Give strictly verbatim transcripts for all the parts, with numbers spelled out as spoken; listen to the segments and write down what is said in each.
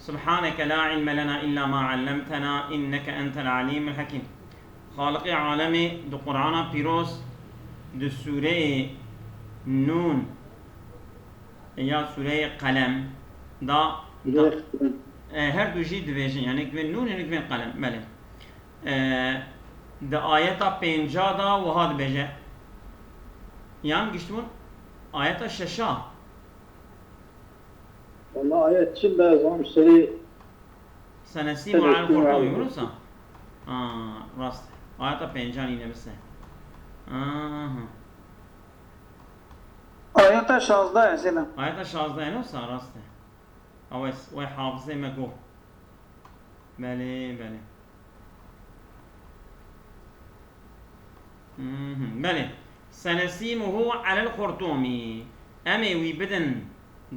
سبحانك لا علم لنا إلا ما علمتنا إنك أنت العليم الحكيم. Xaliqê alemê di Qur'ana Pîroz di sûreyê Nûn ya sûreyê Qelem da, da, e, her du jî dibêjin, yani hinek bên Nûn, hinek bên Qelem, belê. E, di ayeta pênca da wiha dibêje. Yan giştibûn ayeta şeşa. Wala ayet çi be, ez am serê Senesimu alel xurtumi, wilo sa? Aa, rast. Ayeta pênca nîne bise. Aha. Ayeta şazdeh e, Zeynep. Ayeta şazdeh e, wilo sa, rast e. Ew ez, wey hafizê me got. Belê, belê. Mhm, belê. Senesimuhu alel xurtumi. Em ê wî bidin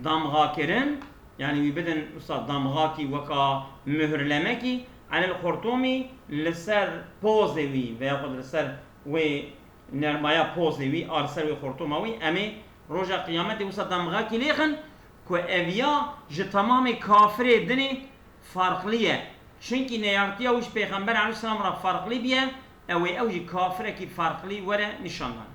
damxakirin, yani wî bidin wisa damxakî weka muhurlemekî, alel xurtumi, li ser pozê wî veya xwe li ser wê nermaya pozê wî, a li ser wê xurtuma wî, em ê roja qiyametê wisa damxakî lêxin ku eviya ji temamê kafirê dinê farqlî ye. Çunkî neyartiya wî ji Pêxember aleyhisselam re farqlî biye, ew ê ew jî kafirekî farqlî were nîşandan.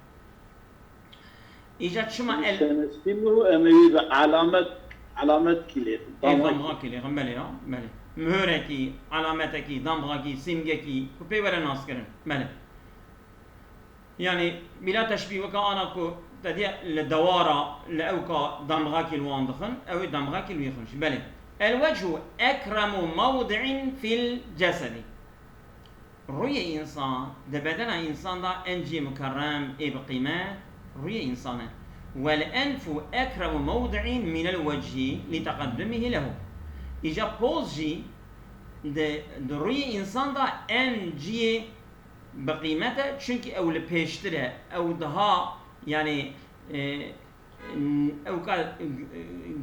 Îca çima el Senesimuhu, em ê wî bi alamet, alametkî lêxin. Ê, damxakî lêxin, belê ya, belê. Muhûrekî, alametekî, damxakî, sîmgekî, ku pê were naskirin. Belê. Yani, bila teşbîh weka ana ku te diye li dewara, li ewka damxakî li wan dixin, ew ê damxakî li wî xin jî. Belê. El wechu ekremu mewdi'in fil cesedi. Rûyê însan, di bedena însan de en cihê mukerrem ê bi qîmet, rûyê însan e. Wel enfu ekremu mewdi'in minel wechî li teqeddumihi lehu. Îca poz jî di, di rûyê însan de en cihê bi qîmet e, çunkî ew li pêştir e. Ew daha, yani, e, ewka, e,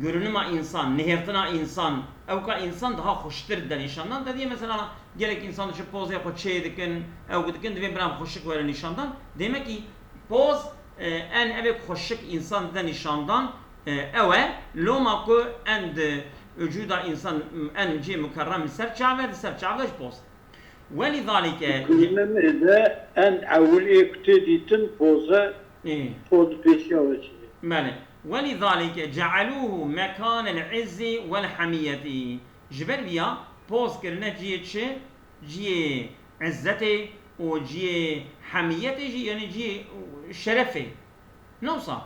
görünüma însan, nihêrtina însan, ewka însan daha xweştir de nîşan dan. Te diye mesela gelek însan diçin pozê xwe çê dikin, ew dikin, divê bira xweşik were nîşan dan. Demek ki poz, e, en evê xweşik însan dide nîşan dan, e, ew e. Loma ku en di vücuda însan, en cihê mukerrem li ser çav e, di ser çav de jî poz. Welîzalîke. Kulîne me de en ewil ê ku tê dîtin poz e, Ê. Poz pêşiya we çi ye? Belê. Welîzalîke cealûhu mekanel izzi wel hemiyetî. Ji ber viya poz kirine cihê çi? Cihê izzetê û cihê hemiyetê jî, yani cihê şerefê. Ne wisa?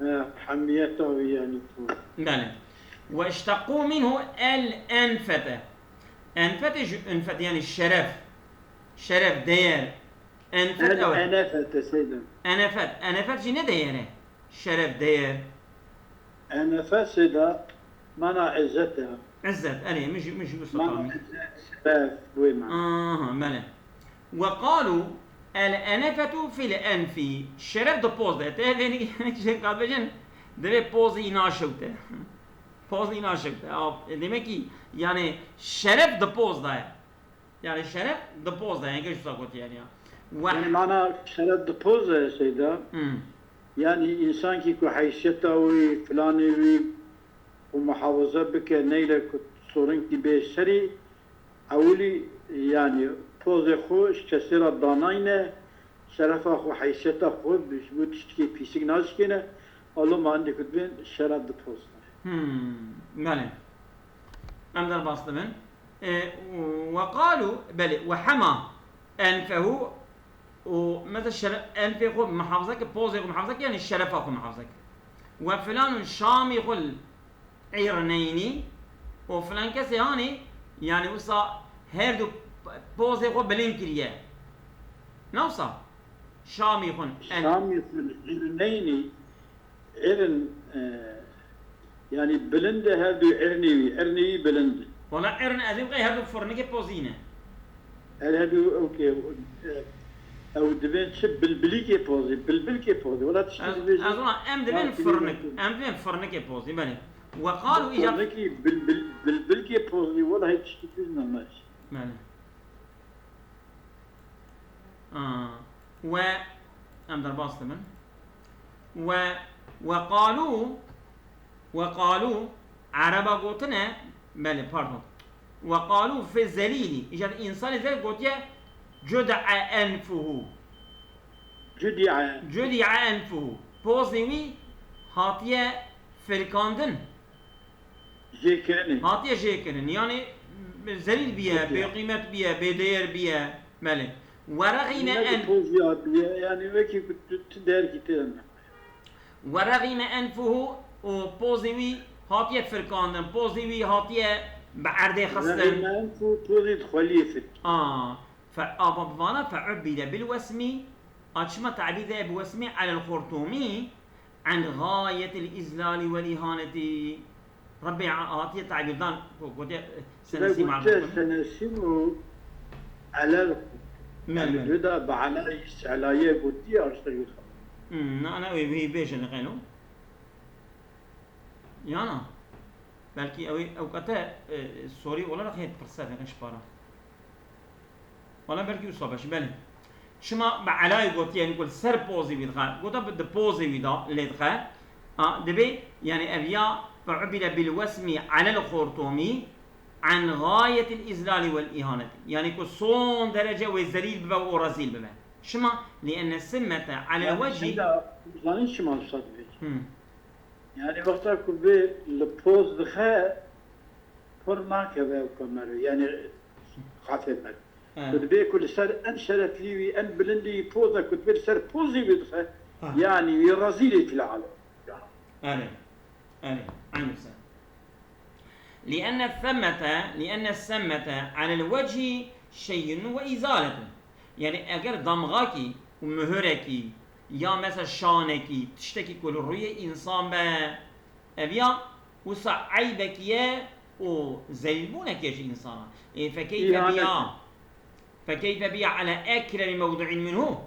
E, hemiyeta wî yani tu. Belê. Ve işteqû minhu el enfete. Enfete jî, enfet yani şeref. Şeref, değer. Enfet El ew e. Enefete seyda. Enefet. Enefet jî ne değer e? Şeref, değer. Enefet seyda mana izzet e. İzzet, erê, min jî, min jî wisa Mana tamî. Izzet, şeref, bu mana. Aha, belê. Ve qalu el enefetu fil enfi. Şeref di poz de. Te vênî, hinek jin qat bêjin, divê pozî naşewte. Pozî naşewte. Av, e, demek ki, yani şeref di poz de ye. Yani şeref di poz de ye. Hinek ji wisa gotiye yani ya. Ve Yani mana şeref di poz de ye seyda. Hmm. Yani însan ki ku heysiyeta wî, filanê wî, û muhafaza bike, neyle ku sorinkî bê serî, ewilî, yanî pozê xwe ji kesê re danayne, şerefa xwe, heysiyeta xwe bi, ji bo tiştekî pîsik naşkêne, alo mandê ku dibên şeref di poz de. Hmm, belê. Em derbas dibin. E, we qalu, belê, we hema enfehu û mesela şere-, enfê xwe muhafaza ke, pozê xwe muhafaza ke, yani şerefa xwe muhafaza ke. Ve filanun şamî xwe l-, îrneynî û filan kesê hanî, yani wisa her du pozê xwe bilind kiriye. Ne wisa? Şamî xwe en- Şamî xwe îrneynî, îrin, e, yani bilind e her du îrnê wî, îrnê wî bilind e. Wala îrin ez ê bixê her du firnikê pozî ne. Her, her du, okey, e, ew dibên çi bilbilîkê pozî, bilbilkê pozî. Wala tiştî Ez, dibêjî. Ez wala em dibên Ya, firnik, bilbilkê. Em dibên firnikê pozî, belê. Ve qalu îca Firnikî bil, bil, bilbilkê pozî, wala hiç tiştî tûz nemaş. Belê. Aa, we, em derbas dibin. We, we qalu, we qalu, Ereba gotine, Belê, pardon. Ve qalû fi zelîlî. Îcar însanê zelîl gotiye cudi'e enfuhu. Cudi'e. Cudi'e enfuhu. Pozê wî hatiye firkandin. Jêkirinê. Hatiye jêkirin. Yani zelîl biye, bêqîmet biye, bêdeyer biye. Belê. Werexîne en. Poziya biye, yani wekî ku tu, tu dergî tê. Werexîne enfuhu û pozê wî hatiye firkandin, pozê wî hatiye bi erdê xistin. Werexîne enfuhu, pozê dixweliyê firkî. A, fe, ava bivana fe ubbile bil wesmî, a çima tabîr de bi wesmî elel xurtumî en gayetil izlali vel ihaneti. Rebê hatiye tabîrdan, gotiye senesî ma'lum. Senesîm û elel Mel mel. Duda bi elayî, elayê gotiye arşta yû. Hmm, na, na, wê, wê bêje li qelo. Yana. Belkî ew, ew kate, e, sorî olarak hê pirse vê ji para. Wala belkî wisa beş, belê. Çima bi elayê gotiye, yani ku li ser pozê wî dixe, gota bi di pozê wî da, lê dixe. A, dibê, yani ev ya, fe ubile bil wesmi alel xortomî, en gayetil izlali vel ihaneti. Yani ku son derece wê zelîl bibe û rezîl bibe. Çima? Li enne simmete alel wecî. Zanî çima wisa dibê? Yani wexta ku vê li poz dixe, pir nakeve ew kamero, yani xafê mer. Ku dibê ku li ser en şereflî wî, en bilindî wî poz e, ku dibê li ser pozî wî dixe, yani wî rezîlê fîl alem. Erê. Erê. Eynî ser. Li'enne semmete, li'enne semmete alel wecî şeyinun ve izaletun. Yani eger damgakî û muhurekî ya mesela şanekî, tiştekî ku li rûyê însan be, ev ya wisa eybekî ye û zelîlbûnekî ye ji însana. Ê fekeyfe biya, fekeyfe biya ala ekremi mewdu'in minhu.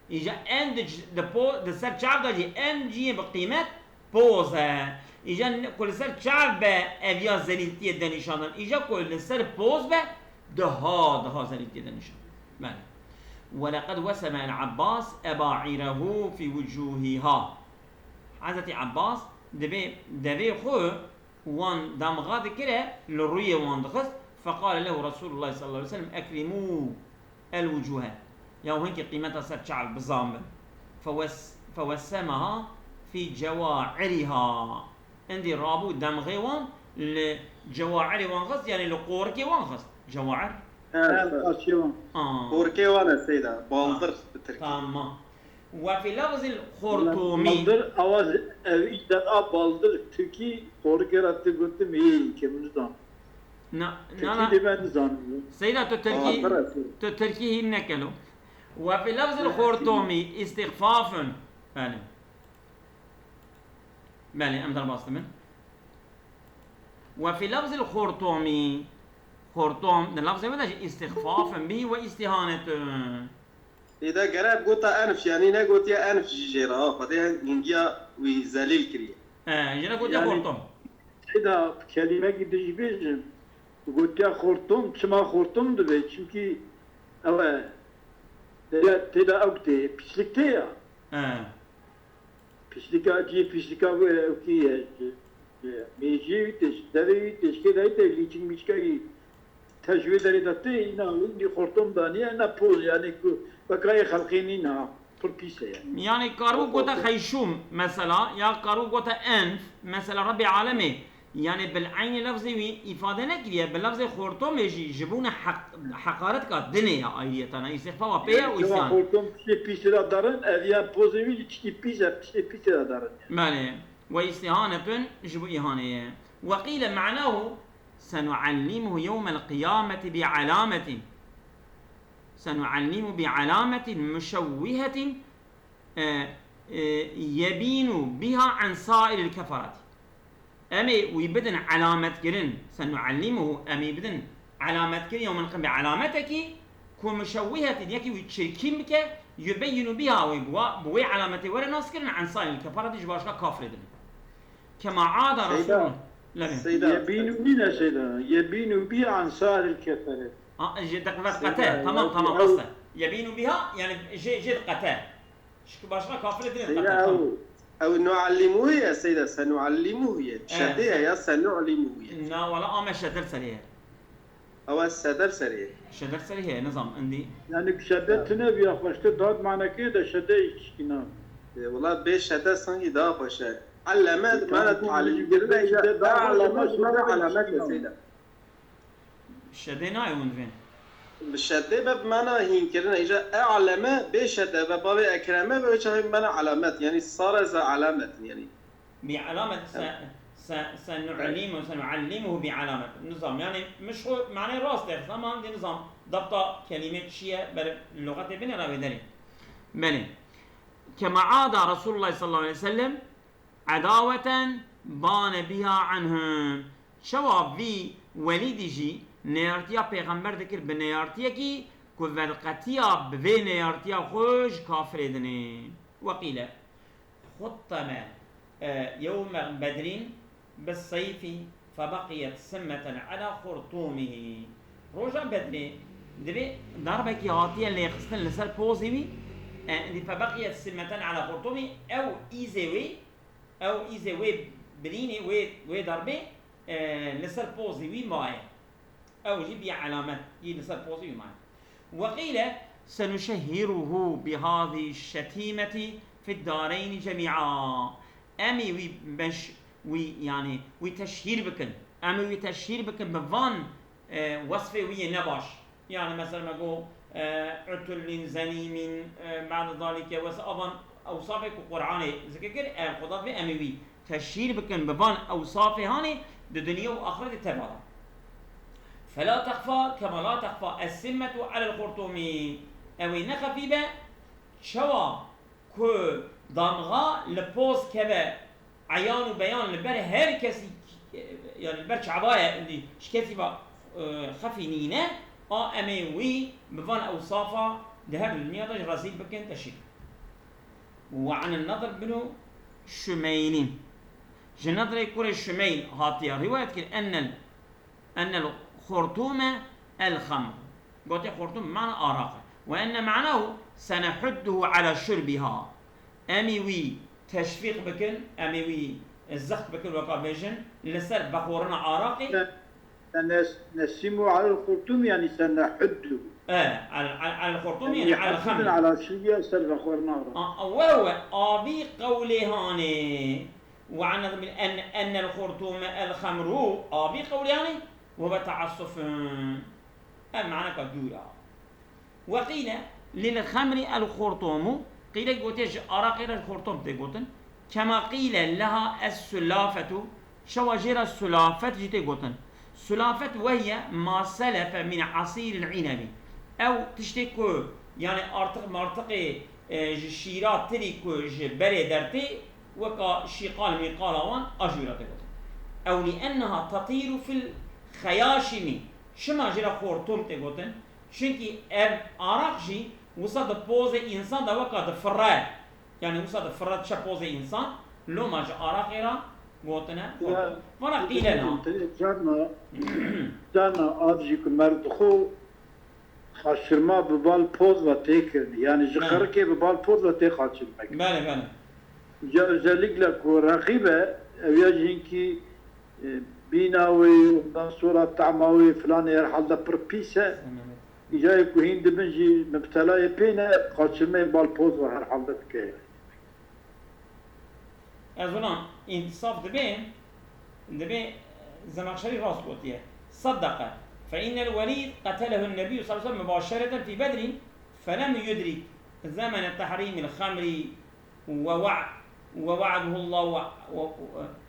Îca en di, di po, di ser çav de jî en cihê bi qîmet poz e. Îca ku li ser çav be ev ya zelîltiyê de nîşan dan. Îca ku li ser poz be daha, daha zelîltiyê de nîşan. Belê. Ve leqed weseme el Abbas eba'irehu fî wucuhiha. Hezretî Abbas dibê devê xwe wan damga dikire, li rûyê wan dixist. Feqale lehu Resulullah sallallahu aleyhi ve sellem, "Ekrimû el wucuhe." Ya hinkî qîmeta ser çav bizan bin. Fewes-, fewessemaha fî cewairiha. Endî rabû damgê wan li cewairê wan xist, yani li qorikê wan xist. Cewair? He, qaçê wan. Aa. Qorikê wan e seyda. Baldir bi tirkî. Tamam. Ve fî lafzil xortomî. Baldir, awaz ev îddia baldir tirkî qorikê ra tê gotim, hê ke min nizan. Na, na, na. Tirkî de ben nizanim. Seyda, tu tirkî, tu tirkî hîn nekelo. Ve fî lafzil xortomî istixfafun. Belê. Belê, em derbas dibin. Ve fî lafzil xortomî. Xortom, di lafzê wê de jî istixfafun bî ve istihanetun. Êde gere gota enf, yanî negotiye enf jî jê re, ha, Xwedê hingiya wî zelîl kiriye. He, jê re gotiye xortom. Seyda, kelimekî dijbêjim. Gotiye xortom, çima xortom dibe? Çimkî ew e, tê de, tê de ew tê, pîslik tê ya. He. Pîslika cî, pîslika wê ew kî ye? Mêjiyê wî tê, devê wî tê, şikê de tê, lîçik mîçika wî. Te ji wê derê de tê, îna wî xortom daniye, ne poz, yani ku weka yê xelqê nîna, pir pîs e yani. Yani karû gote xeyşûm mesela, ya karû gote enf, mesela Rebbê alemê, yani bil eynî lefzê wî îfade nekiriye, bi lefzê xortomê jî ji bûne heq-, heqaretka dinê ya ayriyetana, îstixfafa pê ye û îsyan. Xortom tiştê pîsê ra darin, ev ya pozê wî jî tiştê pîs e, tiştê pîsê ra darin. Belê. Ve istihanetun ji bo îhanê ye. Ve qîle me'nahu senuallimuhu yewmel qiyameti bi alametin. Senuallimu bi alametin muşewwihetin, e, e, yebînu biha an sairil keferati. Em ê wî bidin elametkirin, senuallimuhu, em ê bidin elametkirin yewmel qiyameti bi alametekî ku muşewwihetin, yekî wî çirkîn bike, yubeyinu biha, wê bi wa, bi wê elametê were naskirin, an sairil keferati, ji başka kafirê din. Kema ada Resulullah. Lebê. Yebînu nîne seyda. Yebînu biha an sairil keferet. A, ji diqvet qete. Tamam, tamam, rast e. Yebînu biha, yani jê, jê diqete. Şikî başka kafirê din qete. Tamam. Ew nuallimuhu ye seyda, senuallimuhu ye. Şedê ye ya senuallimuhu ye. Na wala ame şeder serê ye. Ew ez seder serê ye. Şeder serê ye, nizam indi. Yani şede tine bir yaklaştı, dad manekê de şede işkina. E, wala bê şede sanki daha xweş e. Alleme mana talim kirine ya. Alleme mana alamet e seyda. Şedê nayê hûn divên. Bi şedê be bi mana hînkirine. Îja e aleme bê şede ve bavê ekreme ve çaxê mana alamet. Yani sare za alamet yani. Bi alamet se, se, senu'limu, senu'allimuhu bi alamet. Nizam yani mişo mane rast e ama di nizam dabta kelime çiye ber lugatê bine ra vê derê. Belê. Kema ada Resulullah sallallahu aleyhi ve sellem edaweten bane biha anhum. Çawa vî Welîdî jî neyartiya pêxember dikir bi neyartiyekî ku vedqetiya bi vê neyartiya xwe ji kafirê dinê. Weqîle xutteme yewme bedrîn bi seyfî febaqiyet simmeten ala xurtûmihî. Roja Bedrê divê darbekî hatiye lêxistin li ser pozê wî, e, indi febaqiyet simmeten ala xurtûmî, ew îzê wê, ew îzê wê birînê, wê, wê darbê, e, li ser pozê wî maye. Ew jî bî elamet, yî li ser pozê wî maye. Weqîle senuşehhiruhu bihazî şetîmetî fid dareyni cemî'a. Em ê wî beş, wî, yani, wî teşhîr bikin. Em ê wî teşhîr bikin bi van, e, wesfê wî yê nebaş. Yani, mesela me got, e, utullin, zenîmin, e, ba'de zalike, wes-, avan ewsafê ku Qur'anê zikir kir, e, Xuda vê em ê wî teşhîr bikin bi van ewsafê hanê di dinya û axretê teva de. Fela texfa kema la texfa es-simmetu alel xurtûmî. Ew ê ne xefî be, çawa ku damga li poz keve eyan û beyan li ber her kesî, yani li ber çava ye, indi ji kesî ve, e, xefî nîne, a em ê wî bi van ewsafa di her du dinya de jî rezîl bikin, teşhîr bikin. Ve an Nedr bin Şumeyl. Ji Nedrê kurê Şumeyl hatiye rîwayet kir, ennel, ennel xurtûme el xemr. Gotê xurtûm mana araq e. Ve enne manahu senehudduhu ala şurbiha. Em ê wî teşvîq bikin, em ê wî zixt bikin, weka bêjin, li ser vexwarina araqê. Sen-, sen-, nesîmu alel xurtûm, yani senehuddu. E, al, al, al xurtûm, yani al xemr. Ala şurbiha, ser vexwarina araqê. A, we, we, avî qewlê hanê. Ve an en, ennel xurtûme el xemru, avî qewlê hanê, ve we taassufun. Ev maneka dûr a. Weqîle lil xemri el xurtûmu, qîlek gotiye ji araqê re xurtûm tê gotin. Kema qîle leha es sulafetu, çawa jê re sulafet jî tê gotin. Sulafet wehiye ma selefe min asîril înebi. Ew tiştê ku, yani artıq martiqê, e, ji şîra tirî ku ji berê dertê, weka şîqal mîqala wan a jû re tê gotin. Ew li enneha tetîru fil xeyaşimi. Çima jê re xortûm tê gotin? Çunkî ev araq jî wisa di pozê însan de weka difire. Yani wisa difire diçe pozê însan, loma ji araqê re gotine xortûm. Vana qîle na. Carna, carna av jî ku mer dixwe, qaçirma bi bal poz ve tê kirin. Yani ji xerikê bi bal poz ve tê qaçirmek. Belê, belê. Ca özellikle ku reqîb e, ew ya jî hinkî, e, bîna wê, ondan sonra tahma wê filanê herhalde pir pîs e. Îca yê ku hîn dibin jî mibtelayê pê ne, qaçirmeyê bal poz ve herhalde dike. Ez ona însaf dibê, dibê Zemaxşerî rast gotiye. Saddaka. Fe innel Welîd qetelehu Nebiyyu sallallahu aleyhi ve sellem mubaşereten fî Bedrin, felem yudrik zemene tehrîmil xemri ve wa-, ve wa'duhullahu ve, ve,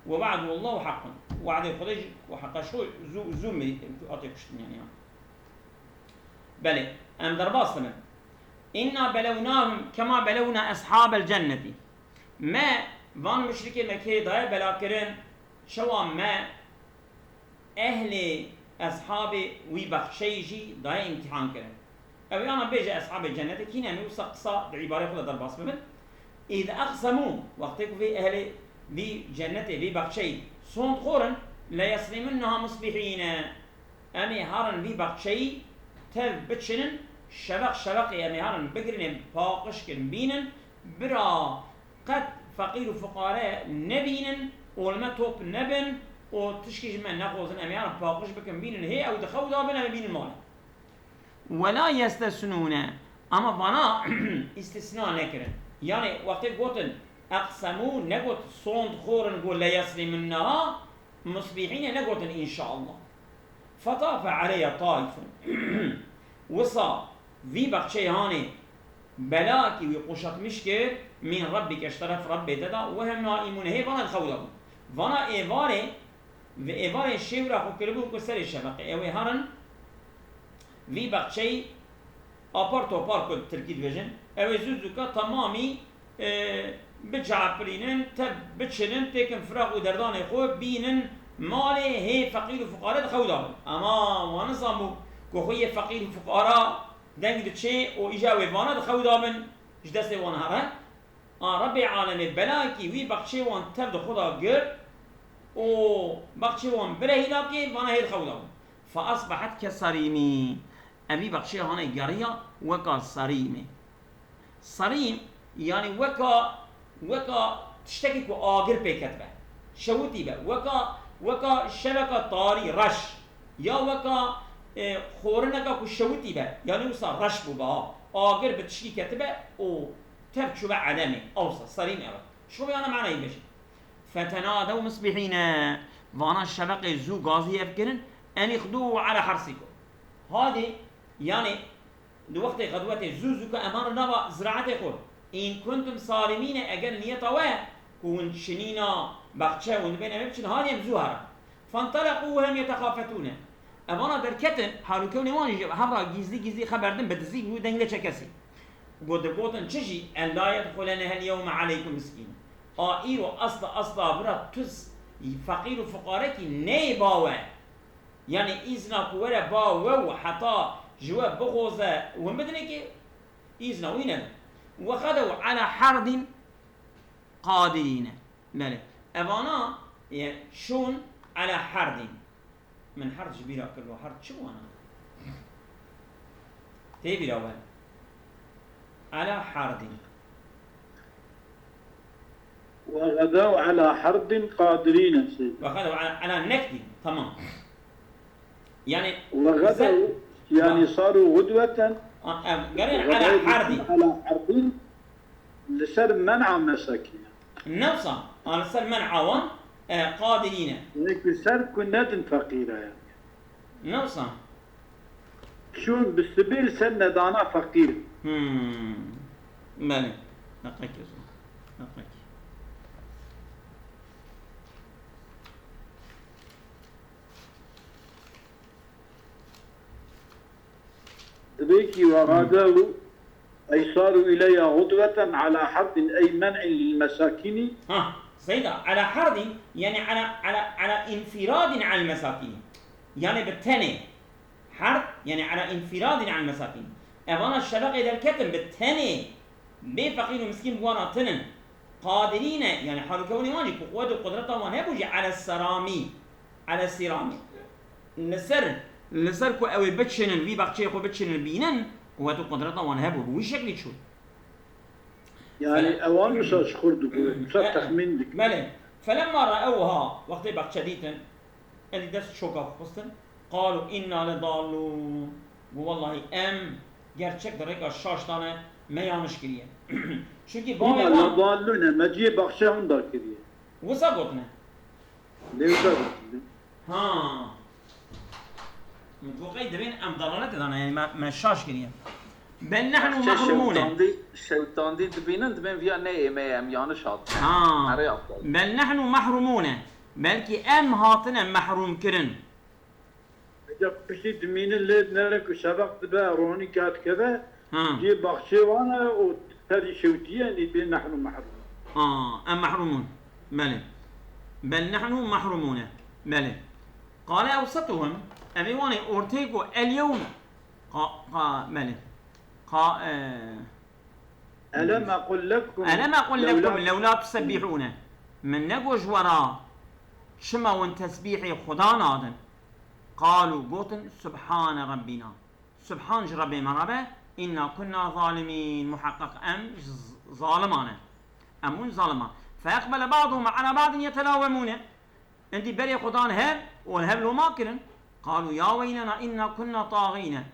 ve wa'duhullahu hakkun. Wa'dê Xwedê jî û heqa şo zû, zû mi, hatê kuştin yani ya. Belê, em derbas dibin. Inna belewnahum kema belewna eshabel cenneti. Me van muşrikê Mekkeyê daye bela kirin, çawa me ehlê eshabê wî bexçeyê jî daye îmtîhan kirin. Ew yana bêje eshabê cennetê kî ne, em ê wisa qisa di îbarê xwe de derbas bibin. Îd aqsemû, wextê ku vê ehlê vî cennetê, vî bexçeyê sond xwe rin, leyesrimunneha musbihîne. Em ê herin vî bexçeyî tev biçinin, şeveq şeveqê em ê herin bigirin, ê paqij kin bînin, bira qet feqîr û fuqare nebînin û li me top nebin û tişkî ji me nexwazin, em ê herin paqij bikin, bînin hê ew di xew de bin, em ê bînin malê. Wela yestesnûne, ama vana îstisna nekirin. Yanî wextê gotin eqsemû, negot sond xorin, got le yeslîmunneha musbihîne, negotin înşaallah. Fetafe aleyha taifun. Wisa vî baxçeyê hanê belakî wî quşatmiş kir, min rabbike, ji teref Rabbê te de, we hum naîmûne, hê vana di xew de bûn. Vana êvarê, vê êvarê şêwra xwe kiribûn ku serê şeveqê ew ê herin vî baxçeyî apar topar ku tirkî dibêjin, ew ê zû zûka temamî, e, biçapirînin, tev biçinin, têkin firaq û derdanê xwe, bînin malê hê feqîr û fuqare di xew de bin. Ama wan nizanbû ku xwe yê feqîr û fuqara deng diçê û îja wê vana di xew de bin, ji destê wan here. A Rebbê alemê belayekî wî baxçê wan tev di xwe de girt û baxçê wan bire hîlakê, vana hê di xew de bûn. Fe asbehet kesarimî. Evî baxçê hanê geriya weka sarîmê. Sarîm, yanî weka, weka tiştekî ku agir pê ketibe. Şewitî be. Weka, weka şeveka tarî, reş. Ya weka, e, xorineka ku şewitî be. Yanî wisa reş bûbe ha. Agir bi tişkî ketibe û tev çûbe edemê. Ewsa, sarîm ew e. Şo yana manayê bêjin. Fetenadew musbihîne. Vana şeveqê zû gazî ev kirin. Enîxdû ala harsikum. Hadî, yanî, di wextê xedwetê zû zû ke em hanin nava ziraetê xwe. În kuntum sarimîne, eger niyeta we ku hûn çinîna baxçe hûn dibên em ê biçin, hadî em zû herin. Fenteleqû we hum yetexafetûne. Evana derketin, halûkewlê wan jî hev ra gîzlî gîzlî xeber din bi dizî û deng neçe kesî. Got, digotin çi jî, en la yedxulenehel yewme aleykum miskîn. A îro asla asla bira tu feqîr û fuqarekî neyê ba we. Yanî îzna ku were ba we û heta ji we bixoze hûn bidinê kê, îzna wî nede. Wexedew ala herdin qadirîne. Belê. Evana, e, şûn ala herdin. Min herd ji bîra kir, herd çi wana? Tê bîra we. Ala herdin. Ve xedew ala herdin qadirîne. Ve xedew ala, ala nekdin. Tamam. Yani, وغدوا, yani, صاروا غدوة, a, em, gerên ala herdin. على حرد, li ser men'a mesakîne. Newsa, a, li ser men'a wan, e, qadirîne. Wek li ser ku nedin feqîre yani. Newsa. Şûn bi sibê li ser nedana feqîr. Hmm. Belê. Deqekê zor. Deqekê. Dibê kî وغدوا أي صاروا إليها غدوة على حرد أي منع للمساكين. Ha, Seyda, ala hardin, yani ala, ala, ala infiradin al mesakin. Yani bi tenê. Hard, yani ala infiradin al mesakin. Evana şeveqê derketin bi tenê. Bê feqîr û miskîn bi wan hatinin. Qadirîne, yani halûkewinê wan jî ku quwet û qudreta wan hebû jî, ala serami, ala sirami. Li ser, li ser ku ew ê biçinin, vî baxçeyê xwe biçinin, bînin, quwet û qudreta wan hebû, bi wî şeklî çû. Yani Fele- ewan wisa ji xwe digotin, wisa E, e. Texmîn dikin. Belê. Felemma re'ewha, wextê baxçe dîtin, Êdî dest şoka xwe xistin. Qalû inna ledallûn. Got, wellahî em gerçek di rêka şaş de ne, me yanlış kiriye. Çunkî bavê wan. Inna ledallûn, me cihê baxçe hunda kiriye. Wisa gotine? Lê wisa gotine. Ha. Min got, qey dibên em dalaletê de ne, yani me, me şaş kiriye. Bel nehnu Çe mahrumun. Şewitandî, şewitandî dibînin, dibên viya neyê me, em yanlış hatin. Ha. Erê aptal. Bel nehnu mahrumune. Belkî em hatine mehrûm kirin. Eca piştî dimînin lê nere ku şeveq dibe, ronî ket keve, Ha. Cihê baxçê wan e û terî şewtiye, nî bê nehnu mehrûm. Ha, em mehrûmun. Belê. Bel nehnu mehrûmûne. Belê. Qale ewsetuhum, evê wan ê ortê ku el yewm. Qa, qa, belê. Qa, e, Elem aqul lekum, elem aqul lekum lewla tusebbihûne. Min negot ji we re çima hûn tesbîhê Xuda nadin? Qalû, gotin, Subhane Rabbîna. Subhan ji Rebbê me re be, inna kunna zalimîn. Muheqeq em z-, zaliman e. Em hûn zaliman. فأقبل بعضهم على بعض يتلاومون. Îndî berê xwe dan hev û li hev loma kirin. قالوا يا ويلنا إنا كنا طاغين.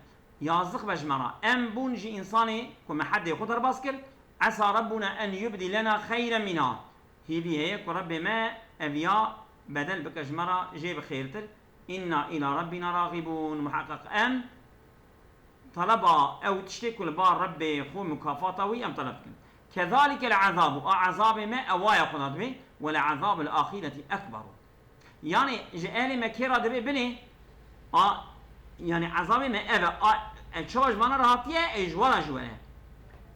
Yazix be ji me re. Em bûn ji însanê ku me heddê xwe derbas kir. عسى ربنا أن يبدلنا خيرا منها. Hêvî heye ku Rebbê me ev ya bedel bike ji me re jê bi xêrtir. إنا إلى ربنا راغبون. Muheqeq em teleba ew tiştê ku li ba Rebbê xwe mukafata wî em teleb dikin. كذلك العذاب. A ezabê me ew waya xwe da dibê. ولعذاب الآخرة أكبر. Yani ji ehlê Mekkê re dibê binê, a, yani ezabê me ev e, a, e, çawa ji vana re hatiye, e, ji wara ji were.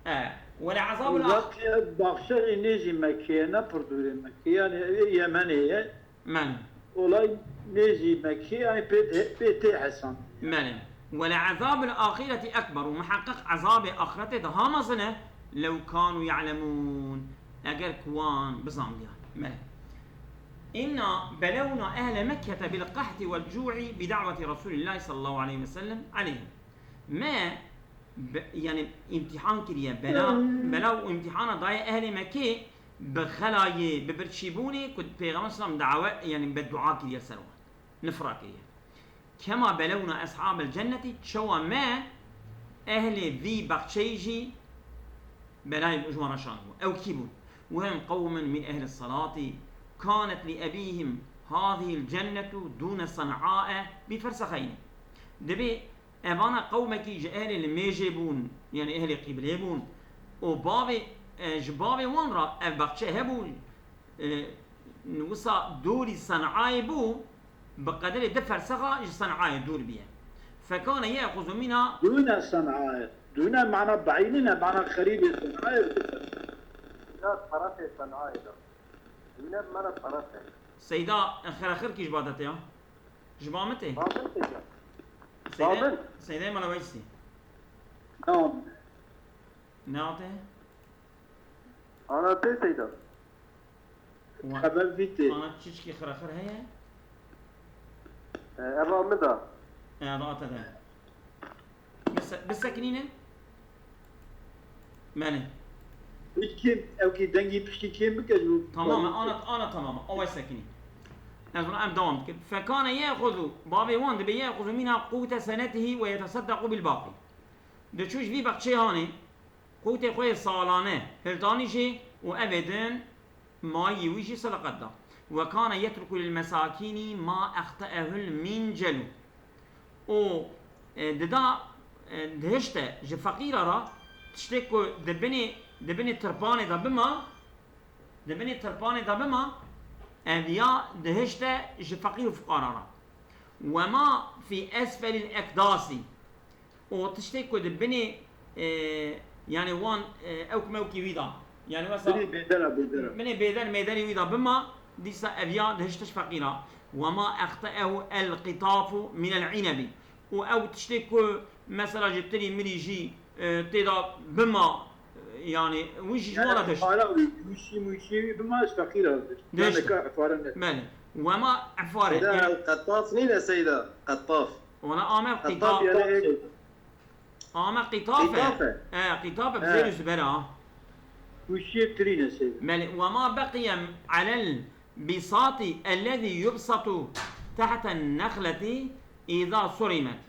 E, wele ezabul ah- Zaten baxçeyê nêzî Mekkê ye, ne pir dûrê Mekkê, yani ev ê Yemenê ye. Men. Olay nêzî Mekkê, yani pê, pê tê hesan. Men. Wele ezabul ahireti ekber, û muheqeq ezabê axiretê daha mezin e, lew kanu ya'lemun, eger ku wan bizandiyan. Men. إنا بلونا أهل مكة بالقحط والجوع بدعوة رسول الله صلى الله عليه وسلم عليهم. Me be-, yani îmtîhan kiriye, bela, bela û îmtîhana daye ehlê Mekkê bi xelayê, bi birçîbûnê ku Pêxember sallam dawe, yani beddua kiriye ser wan, nifra kiriye. كما بلونا أصحاب الجنة, çawa me ehlê vî baxçeyî jî belayê ji wan re şandibû. Ew kî bûn? وهم قوم من أهل الصلاة كانت لأبيهم هذه الجنة دون صنعاء بفرسخين. Dibê evana qewmekî ji ehlê limêjê bûn, yani ehlê qîblê bûn. Û bavê, e, ji bavê wan re ev baxçe hebû, e, wisa dûrî Sen'ayê bû, bi qederê du fersexa ji Sen'ayê dûr biye. فكان يأخذ منها. دون صنعاء. دون معنى بعيد، معنى قريب صنعاء. Ya tarafê Sen'ayê de. Dune mana tarafê. Seyda, xeraxir kî ji ba de tê ya? Ji ba min tê? Ba min tê ya. Seyda, Ba min. Seyda mala Weysî. Tamam. Ne hatê? Ana tê Seyda. Wa-, Xeber vî tê. Ana çiçkî xiraxir heye? E, eva min da. E, eva te de. Bise-, bisekinîne? Mene. Piştî kêm, ew kî dengî piştî kêm bike ji bo. Tamam, ana, ana tamam. Away sekinî. Ez ona em devam dikin. Fekane ye'xuzu, bavê wan dibe ye'xuzu mina qûte senetihi ve yeteseddequ bil baqî. Diçû ji vî baxçeyê hanê, qûtê xwe yê salane hildanî jê û evê din mayî wî jî sedeqet da. Ve kane yetruku lil mesakînî ma exte'ehul mincelu. Û, e, dida, e, dihişte ji feqîra re tiştê ku di binê, di binê tirpanê de bima, di binê tirpanê de bima, ev ya dihişte ji feqîr û fuqara re. Ve ma fî esfelil ekdasî. Û tiştê ku di binê, e, yani wan, e, ewk mewkî wî da. Yani wesa Binê bêdera, bêdera. Binê bêder mêderî wî da bima, dîsa ev ya dihiştiş feqîra. Ve ma exte'ehu el qitafu minel inebi. Û ew tiştê ku mesela ji tirî mirî jî, e, tê da bima, e, yani wî jî ji wan re Yani dihişt. Para wî, mûşî, mûşî wî bima ji feqîra dihişt. Dihişt. Yani ka efare ne. Belê. Ve ma efare. Seyda, Yani el qetaf nîne Seyda? Qetaf. Wala ame Qetaf qitaf. yani ek- Ame qitaf e. Qitaf e. E, qitaf e, He. bi zêr û ziber a. Kuşiyê tirîne seyda. Belê, ve ma beqiye alel bisati ellezî yubsatu tahten nexleti îza surimet.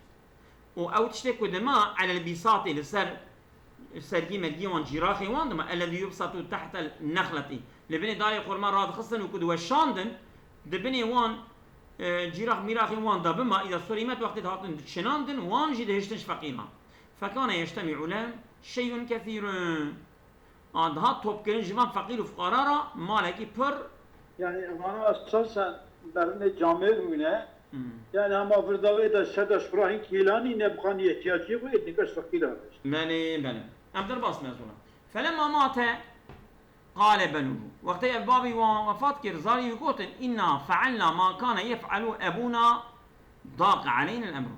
Û ew tiştê ku dima alel bisati li ser sergî mergî wan cîraxê wan dima, ellezî yubsatu tahtel nexleti. Li binê darê xurma radixistin û ku diweşandin, di binê wan, e, cîrax mîraxên wan de bima, îza surîmet wextê dihatin diçinandin, wan jî dihiştin ji feqîran. Fekane yeştemî'u lehum şey'un kesîrun. A dihat topkirin ji van feqîr û fuqara re malekî pir. Yani evana esasen berinê camêr bûne. Hmm. Yani hema vir de wê de ser de ji xwe re hîn kêlanî ne bi xanî ihtiyacî xwe yê dike ji feqîran re. Belê, belê. Em derbas me zûna. Felemma mate qale benuhu. Wextê ev bavê wan wefat kir, zarî wî gotin, "Inna fealna ma kane yef'alu ebûna daqe aleyna el-emru."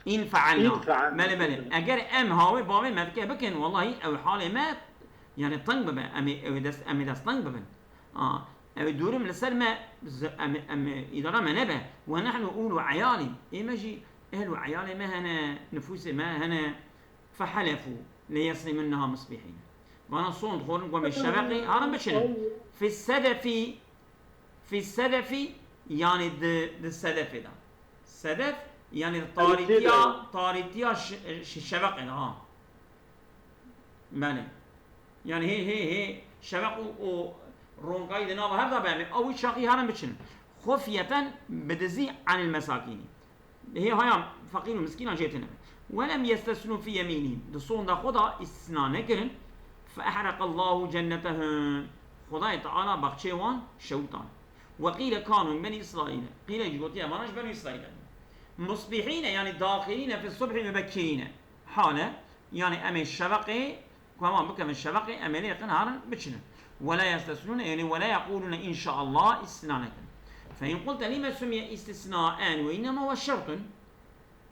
In fealna. In fealna. Belê, belê. Eger em hawê bavê me dike bikin, wellahî ew halê me, yani teng bibe. Em ê, ew ê dest, em ê dest teng bibin. A, ew ê dûrim li ser me, z-, em, em, îdara me nebe. Ve nehnu ûlu eyalî. Ê me jî ehl û eyalê me hene, nifûsê me hene. Fehelefu leyesrimunneha musbihîn. Vana son dixwarin ku em ê şeveqê harin biçinin. Fi sedefî, fi sedefî, yanî di, di sedefê de. Sedef, yanî di tarîtiya, tarîtiya şi-, şi-, şeveqê de, ha. Belê. Yanî hê, hê, hê, şeveq û, û ronkayî di nava hev de be, em ê ew wî çaxî harin biçinin. Xufyeten, bi dizî, anil mesakînî. Hê haya feqîr û miskînan jê têne. Welem yestesnû fî yemînîhim. Di sonda xwe de îstisna nekirin. Fe ehreqallahu cennetehum. Xwedayê Teala baxçeyê wan şewitand. Ve qîle kanu min Benî Îsraîl. Qîle jî gotiye, vana ji Benî Îsraîl e. Musbihîne, yanî daxilîne fi subhî mubekirîne. Hale, yanî em ê şeveqê, ku heman bikevin şeveqê, em ê lê yaqin harin biçinin. Wela yestesnûne, yanî wela yeqûlûne înşaallah, îstisna nekin. Fe in qulte lîme sumiye îstisnaen ve înnema huwe şertun.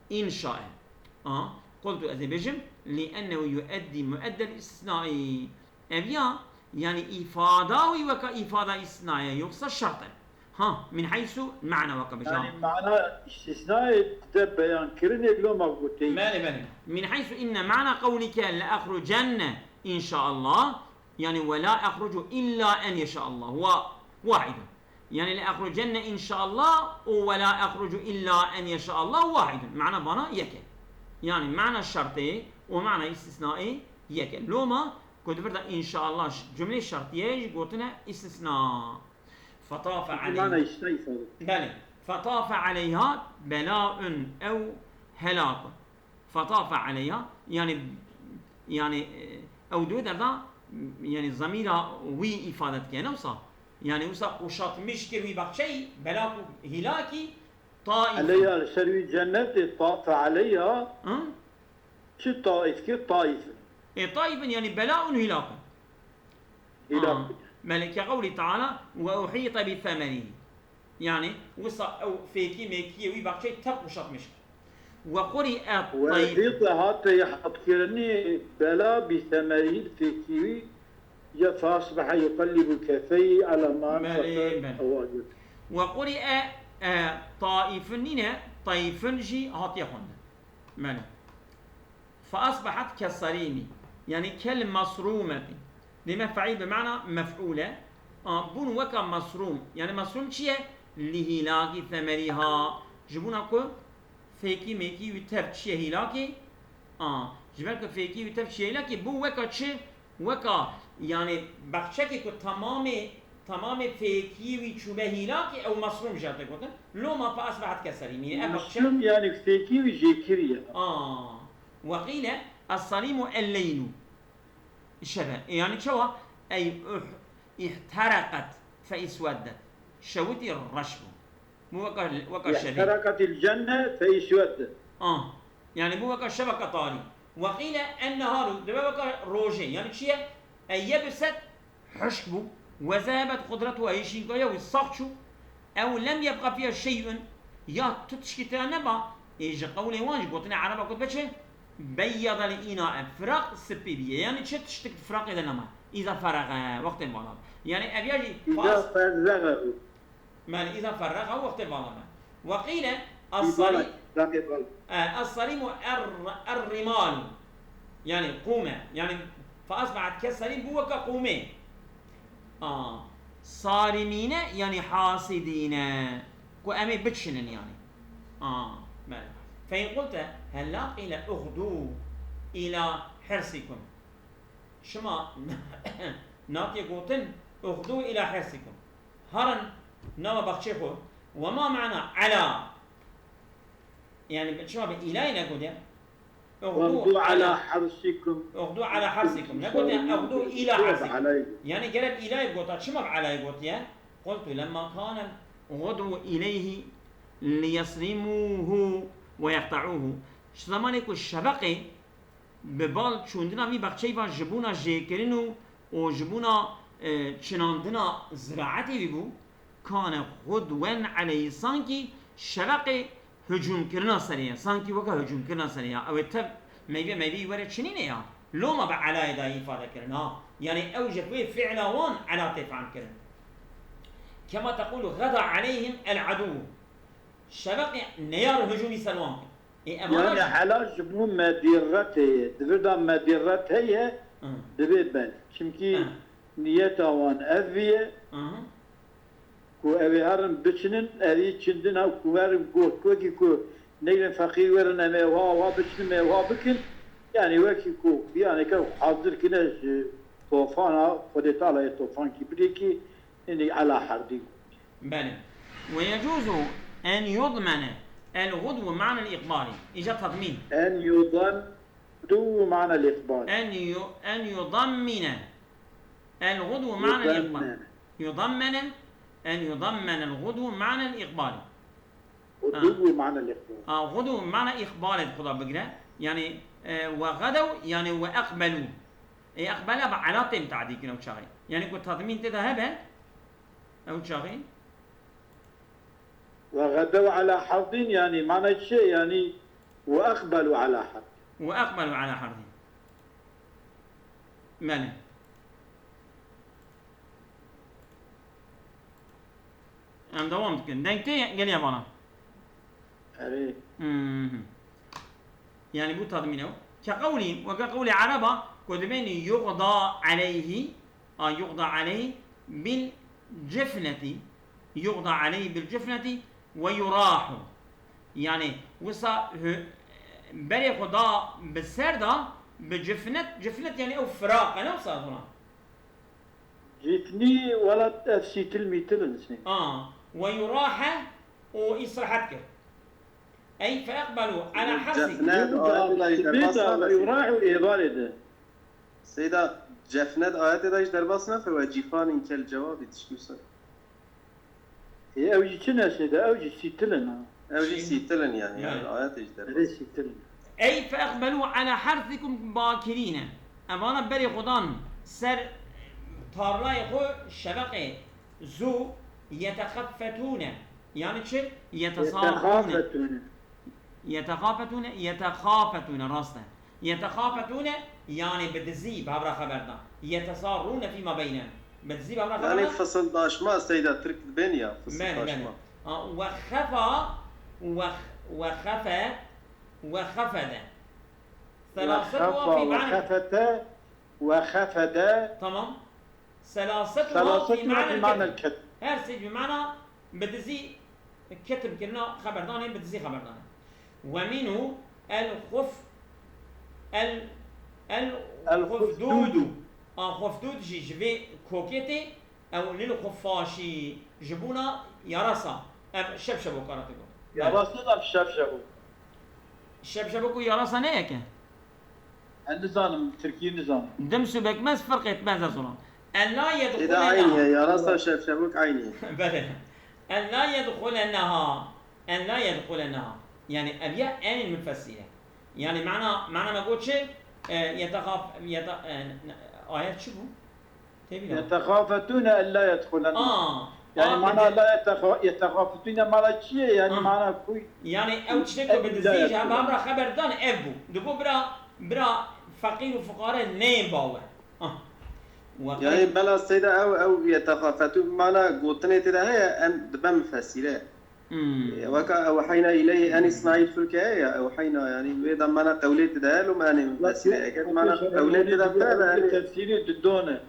Înşae. A, qultu, ez ê bêjim, li ennehu yueddî mueddel îstisnaî. Ev ya, yanî îfada wî weka îfada îstisnaye, yoksa şert e. Ha, min heysu mana weke bêje. Yanî mana îstisnayê dide beyankirinê loma gotê. Belê, belê. Min heysu inne mana qewlike le ehrucenne înşaallah, yanî we la ehrucu illa en yeşaallah. Wa, wahidun. Yanî le ehrucenne înşaallah û we la ehrucu illa en yeşaallah wahidun. Mana vana yek e. Yanî mana şertê û mana îstisnayê yek e. Loma ku di vir de înşaallah ş-, cumlê şertiye jî gotine îstisna. Fetafe Peki, aleyha. Mana îstisna îfade. Belê. Fetafe aleyha belaun ew helakun. Fetafe aleyha, yanî, yanî, e, ew di wê derda, yanî zemîra wî îfade dike, ne wisa? Yanî wisa qûşatmiş kir wî baxçeyî, belak û hîlakî, taîfun. Aleyha, li ser wî cennetê, tafe aleyha. Hı? Çi taîf kir? Taîfun. Ê, taîfun, yanî belaun hîlakun. Hîlak. Aa, belê, ke qewlî Teala, "Ve uhîte bi semerî." Yanî, wisa ew fêkî mêkiyê wî baxçeyê tev qûşatmiş kir. "Ve qurîe Ve tayf." Uhîte hate hatkirinî bela bi semerî fêkî wî, ya fasbehe yuqellibu kefeyî ala ma Belê, enfeke belê. Ewa. "Ve qurîe", e, taîfun nîne, tayfun jî hatiye xwendin. Belê. Fe asbehat kesserîmî. Yanî kel masrûmetî. Dême feîl bi mana mef'ûl e. A, bûn weka masrûm. Yanî masrûm çi ye? Li hîlakî semerîha. Ji bona ku fêkî mêkî wî tev çiye hîlakê. A, ji ber ku fêkî wî tev çiye hîlakê, bû weka çi? Weka, yanî, baxçekê ku temamê, temamê fêkî wî çûbe hîlakê, ew masrûm jê tê gotin. Loma fe asbehat kesserîmî. Ev baxçe Masrûm, yanî, fêkî wî jê kiriye. A, weqîle, esserîmu elleylu. Şebe. E, yanî çawa? Ey uh, ihtereqet fe isweddet. Şewitî reş bû. Bû weka, weka şevê. Ihtereqetil cenne fe isweddet. Ah. Yanî bû weka şeveke tarî. Weqîle enneharu, dibe weka rojê. Yanî çi ye? Ey yebiset, hişk bû. Ve zehebet qudretuha, hêşînkariya wî sax çû. Ew lem yebqa fiha şey'un, ya tu tişkî tira neba. Ê ji qewlê wan jî gotine Ereba got be çi? Beyyadel înae, firaq spî bîye. Yanî çi tiştik firaqê de nema. Îza feraxe, wextên vala. Yanî ev ya jî Îza faz- ferrexe. Belê, îza ferrexa wextê vala me. Weqîle Îbala, es-sarî-, raqê bal. E, es-sarîmu er-, er-rimalu. Yanî qûme. Yanî fe asbehat kesserîm bû weke qûmê. A, sarimîne, yanî hasidîne. Ku em ê biçinin yanî. A, belê. Fe in qulte, hella qîle uxdû îla hirsikum. Şima natiye gotin, uxdû îla hirsikum. Herin nava baxçê xwe. Ve ma mana ela? Yanî çima bi îlayê negotiye? Uxdû Uxdû ala ala, hersikum. Uxdû ala hersikum. Negotiye uxdû îla Uxdû hersikum. Alaykum. Yanî gere bi îlayê gota. Çima bi alayê gotiye? Qultu lemma kane gudwu ileyhi liyesrimuhu ve yeqta'uhu. Ji zemanê ku şeveqê bi bal çûndina vî baxçeyî ve ji bona jêkirin û, û ji bona, e, çinandina ziraetê wî bû, kane xudwen aleyhî, sankî şeveqê hicûmkirina serê ye, sankî weke hicûmkirina serê ye. Ew ê tev meyve meyveyî were çinîne ya. Loma bi elayê dayî îfade kirin, ha. Yanî ew ji wê fi'la wan ela tê fehm kirin. Kema teqûlu geda aleyhim el edû. Şeveqê neyar hicûmî ser wan kir. Ê, ev Yani ana jî hela ji bo medirretê ye. Di vir de medirret heye, Dibê bel. Çimkî niyeta wan ev viye ku ew ê herin biçinin, ev ê çindin ew ku herin got, wekî ku neyrin feqîr werin, em ê wa, wa biçinin, em ê wa bikin. Yani wekî ku yanê ke hazir kine ji tofana, Xwedê Teala yê tofankî bidê kî, hindî ela herdî. Belê. Ve yecuzu en yudmene el gudwu ma'nel iqbali. Îca tadmîn. En yudmene mana el iqbal. En yu-, en yudammine el gudwu ma'nel iqbal. Yudammene. Yudammene. En yudammene el gudwu ma'nel iqbali. Gudwu ma'nel iqbal. Ha, gudwu mana iqbal et xuda bigire. Yani, e, ve gadew, yani ve ekbelu. E, ekbela bi ala tê mutadî kine ew çaxê. Yani ku tadmîn tê de hebe, ew çaxê. Ve gadew ala hardin, yani mana çi? Yani ve ekbelu ala hardin. Ve ekbelu ala hardin. Belê. Em dewam dikin. Deng tê geliye bana. Erê. Hmm. Yani bu tadmine o. Ke qewlî, weke qewlê Ereba, ku dibên yuqda aleyhi, a yuqda aleyhi bil cifneti, yuqda aleyhi bil cifneti ve yurahu. Yani wisa hü-, berê xwe da bi ser da, bi cifnet, cifnet yani ew firaq e, ne wisa zona? Cifnî welat ev sîtil mîtil in sê. A, ve yurahe û îsrehet kir. Ey fe ekbelu ala hesik. Cefnet ayetê de jî derbas nabe. Yurahu êvarê de. Seyda, cefnet ayetê de jî derbas nabe ve cifanin kel cevabî tişkî wisa. Ê, ew jî çi ne Seyda? Ew jî sîtil in ha. Ew jî sîtil in yani, yani ayetê jî derbas. Erê sîtil in. Ey fe ekbelu ala hersikum bakirîne. Evana berê xwe dan ser tarlayê xwe şeveqê zû yetexeffetûne. Yani çi? Yetesarûne. Yetexafetûne. Yetexafetûne, yetexafetûne, rast e. Yetexafetûne, yani bi dizî bi hev re xeber dan. Yetesarûne fîma beynehum. Bi dizî bi hev re xeber dan. Yani fısıldaşma Seyda, Tirk dibên ya, fısıldaşma. Belê, belê. Ha, ve xefa, ve, ve xefe, ve xefede. Ve xefa, ve xefete, ve xefede. Tamam. Selasetuha fî ma'nel ketm. Her sê bi mana bi dizî ketm kirina, xeberdanê, bi dizî xeberdanê. Ve minhu el xuf-, el, el xufdûdu. A xufdûd jî ji vê kokê tê, ew lil xufaşî ji bona yarasa. Ev şebşebok re tê got. Yarasa da şebşebok. Şebşebok û yarasa ne yek e? Ez nizanim, tirkî nizanim. Dims û bekmez firq etmez ez ona. En la yedxuleneha. Êda aynî ye, yarasa şevşevok aynî ye. Belê. En la yedxuleneha. En la yedxuleneha. Yani ev ya en mufessîr e. Yani mana, mana me got çi? E, yetexaf-, yete-, e, ne-, ayet çi bû? Têbîra. Yetexafetûne en la yedxuleneha. Aa, Yani aa, mana bi-, la yetexa-, yetexafetûne mana çi ye? Yani mana ku Yani ew tiştê ku bi dizî ji hev re xeber dan ev bû. Digo bira, bira feqîr û fuqare neyên ba we. Ah. Wa Yani qey- bela seyda ew, ew yetexafetû mana gotinê tê de heye, em dibe mufessîre. Hmm. Weka ewheyna ileyhi en isna'il fulke heye ya, ewheyna yani wê de mana qewlê tê de heye, loma enê mufessîre. Eger mana qewlê tê de bite, yani tefsîrê didone.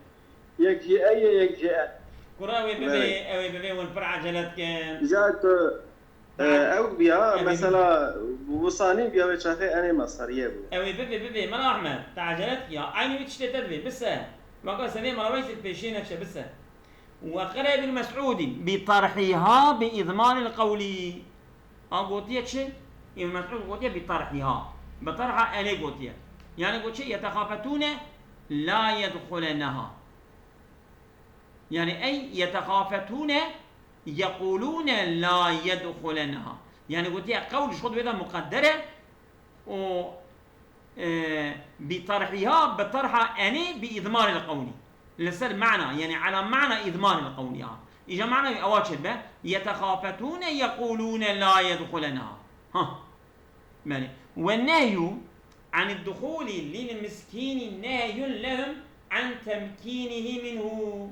Yek jî ey ye, yek jî en. Kura ew ê bibê, ew ê bibê, hûn pir ecele dikin. Ja ku, e, ew biya, mesela, wisanî biya wê çaxê enê meseriye bû. Ew ê bibê, bibê, Mela Ahmed, te ecele dikiya. Eynî wî tiştê te dibê, bise. Weka sedê Mela Weysî pêşiyê neçe, bise. Ve qere Ibn Mes'ûdî bi tarhîha bi îdmaril qewlî. A gotiye çi? Îbn Mes'ûd gotiye bi tarhîha. Bi tarha enê gotiye. Yani gotiye yetexafetûne la yedxuleneha. Yani ey yetexafetûne yeqûlûne la yedxuleneha. Yani gotiye qewl ji xwe di wê de muqedder e û, e, bi tarhîha, bi tarha enê bi îdmaril qewlî. Li ser mana, yani ala mana îdmaril qewlî ha. Îja mana ewa çêdibe, yetexafetûne yeqûlûne la yedxuleneha. Ha. Belê. Ve nehyu anid duhûlî lil miskînî nehyun lehum an temkînihî minhu.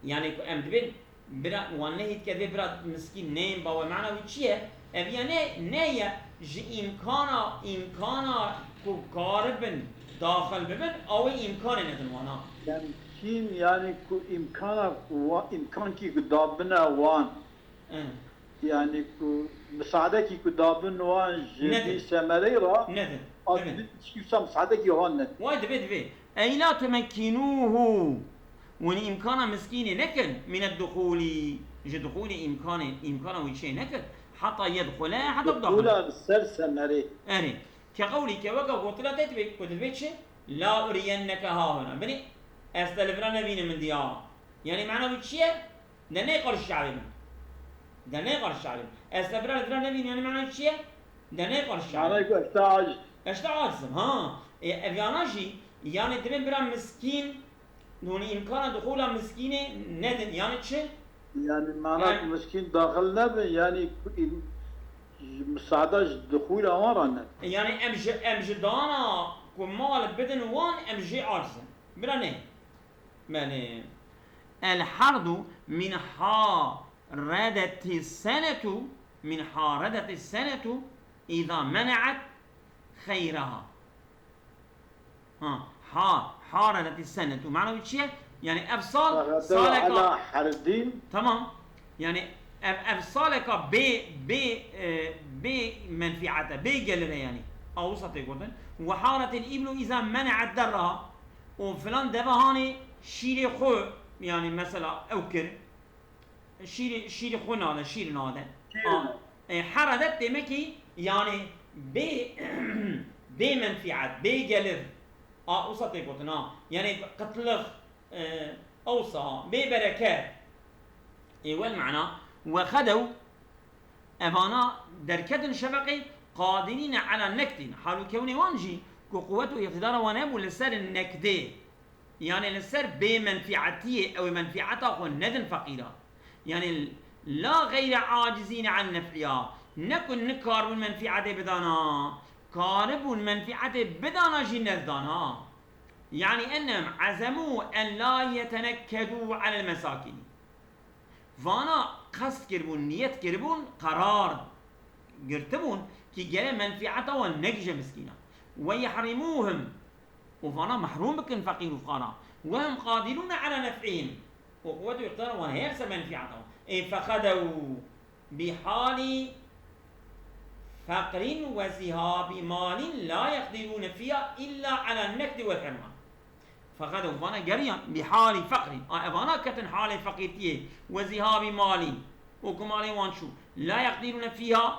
Yani ku em dibên bira, wan nehî dike dibê bira miskîn neyên ba we, mana wî çi ye? Ev ya ne, ne ye ji îmkana, îmkana ku karibin daxil bibin, ew ê îmkanê nedin wana. Temkîn, yanî ku îmkana ku wa, îmkankî ku dabine wan, Eh, yanî ku misadekî ku dabin wan ji Nedin. vî semereyê re, Nedin. a Nedin. dibin tişkî wisa misadekî wan nedin. Way divê divê. Ey la tumekkînûhû. Hûn îmkana miskînê nekin. Mine duxûlî. Ji duxûlê îmkanê, îmkana wî çê nekir. Heta yedxule, heta bidaxile. Dixûla li ser semerê. Erê. Ke qewlî ke weke gotina te divê, ku divê çi? La uriyenneke hahuna. Binê, ez te li vira nevînim min diya. Yanî mana wî çi ye? De nê qarşî şerê min. De nê qarşî şerê min. Ez te vira li vira nevînim, yanî mana wî çi ye? De nê qarşî şerê min. Mana ku ez te aciz. Ez te aciz im, ha. E, ev yana jî, yanî divê bira miskîn, hûn îmkana dixûla miskînê nedin. Yanî çi? Yanî mana Yani- ku miskîn daxil nebin, yanî ku îm-, ji misada ji dixûla wan re nedin. Yani em ji, em ji dana ku mal bidin wan, em jê aciz in. Bira ne? Belê. El hardu min haredeti senetu, min haredeti senetu, iza mene'et xeyraha. Ha, ha, haredeti senetu. Mana wî çi ye? Yani ev sal, Fegedew saleka. Ala herdîn. Tamam. Yani ev, ev saleka bê, bê, e, bê menfiate, bê gelire yani. Awsa tê gotin. Ve haretil iblu iza mene'et derraha. O filan deve hanê şîrê xwe, yani mesela ew kir. Şîrê, şîrê xwe nade, şîr nade. Şîr A, nade. e, heredet demek ki yani bê, bê menfiat, bê gelir. A, usa tê gotin ha. Yani qıtlık, e, awsa, bê bereket. E, wel mana. Ve xedew, evana derketin şeveqê, qadirîne ala nekdin. Halûkewnê wan jî ku quwet û îqtidara wan hebû li ser nekdê. Yani li ser bê menfiatiyê, ew ê menfiata xwe nedin feqîra. Yani la geyre acizîne an nef'iha. Ne ku nikaribûn menfiatê bidana, karibûn menfiatê bidana jî nezdana. Yani ennem azemû en la yetenekkedû alel mesakînî. Vana qest kiribûn, niyet kiribûn, qerar girtibûn ki gere menfiata wan negije miskîna. Ve yehrimûhim, û vana mehrûm bikin feqîr û fuqara. Ve hum qadirûne ala nef'ihim, û quwet û îqtidara wan heye li ser menfiata wan. Ê fexedew bi halî feqrin ve zihabi malin la yeqdirûne fiha illa ala nekdi vel hirman. Fexedew, vana geriyan, bi halî feqrin. A, evana ketin halê feqîrtiyê, ve zihabi malî, û ku malê wan çû. La yeqdirûne fiha,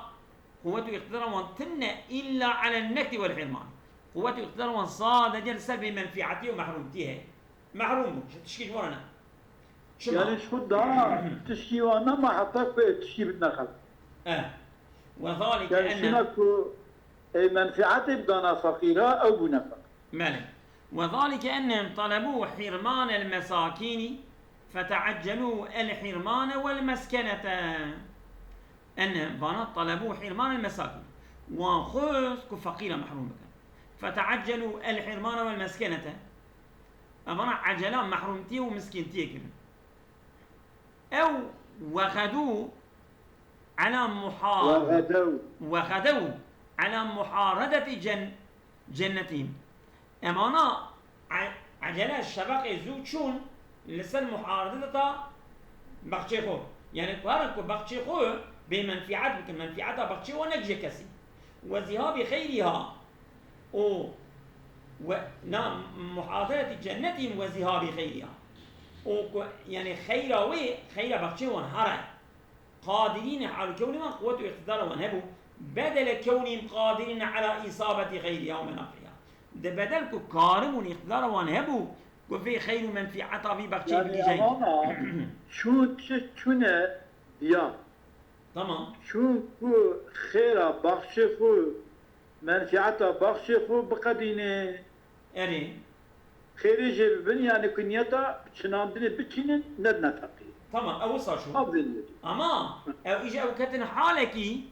quwet û îqtidara wan tune illa ala nekdi vel hirman. Quwet û îqtidara wan sadece li ser bêmenfiatiyê û mehrûmtiyê heye. Mehrûm bûn, ji tişkî ji wan re ne. Çima? Yani ji xwe da tişkî wan nema heta ku tişkî bidine xelk. E. Ve zalike Yani enne şuna ku ê menfiatê bidana feqîra, ew bûne feqîr. Belê. Ve zalike ennem talebû hirmanel mesakînî feteaccelû el hirmane vel meskenete. Ennem vana talebû hirmanel mesakîn. Wan xwest ku feqîra mehrûm bikin. Feteaccelû el hirmane vel meskenete. Evana ecela mehrûmtiyê û miskîntiyê kirin. Ew wexedû ala muha-, Wexedew. Wexedew ala muharedeti cen-, cennetî. Emana e-, ecele şeveqê zû çûn li ser muharedeta baxçê xwe. Yani ku herin ku baxçê xwe bê menfiat bikin, menfiata baxçê wan negije kesî. Ve zihabî xeyriha û we-, na muhadereti cennetî ve zihabî xeyriha. Û ku, yani xeyra wê, xeyra baxçê wan hare. Qadirîne, halûkewnê wan quwet û îqtidara wan hebû, bedele kewnîm qadirîne ala îsabetî xeyriha û menafiha. Di bedel ku karibûn îqtidara wan hebû, ku vê xeyr û menfiata vî baxçeyê Yani bigihîjin. ama çûn çi çûne diya. Tamam. Çûn ku xêra baxçê xwe, menfiata baxçê xwe biqedîne. Erê. Xêrê jê bibin, yani ku niyeta çinandinê biçînin, nedine feqîr. Tamam, ew wisa çû. Ev zêde dû. Ama ew îja ew ketin halekî,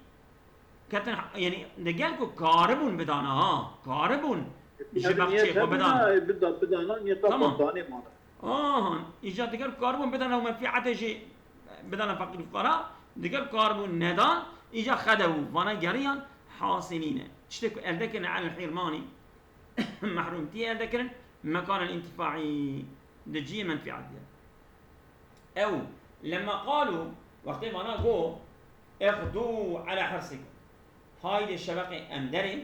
ketin ha-, yani digel ku karibûn bidana ha, karibûn ji Yani baxçê niyet xwe hebûna, bidana. e, bida-, bidana, niyeta Tamam. xwe danê mala. Aha, îja digel ku karibûn bidana û menfiatê jî bidana feqîr û fuqara, digel ku karibûn nedan, îja xedew, vana geriyan hasilîne. Tiştê ku elde kirine el hirmanî, mehrûmtiyê elde kirin, mekanên întifaî di cihê menfîetê. Ew, lemma qalû, wextê vana got, "Ixdû ala hirsikum." Haydê şeveqê em derê,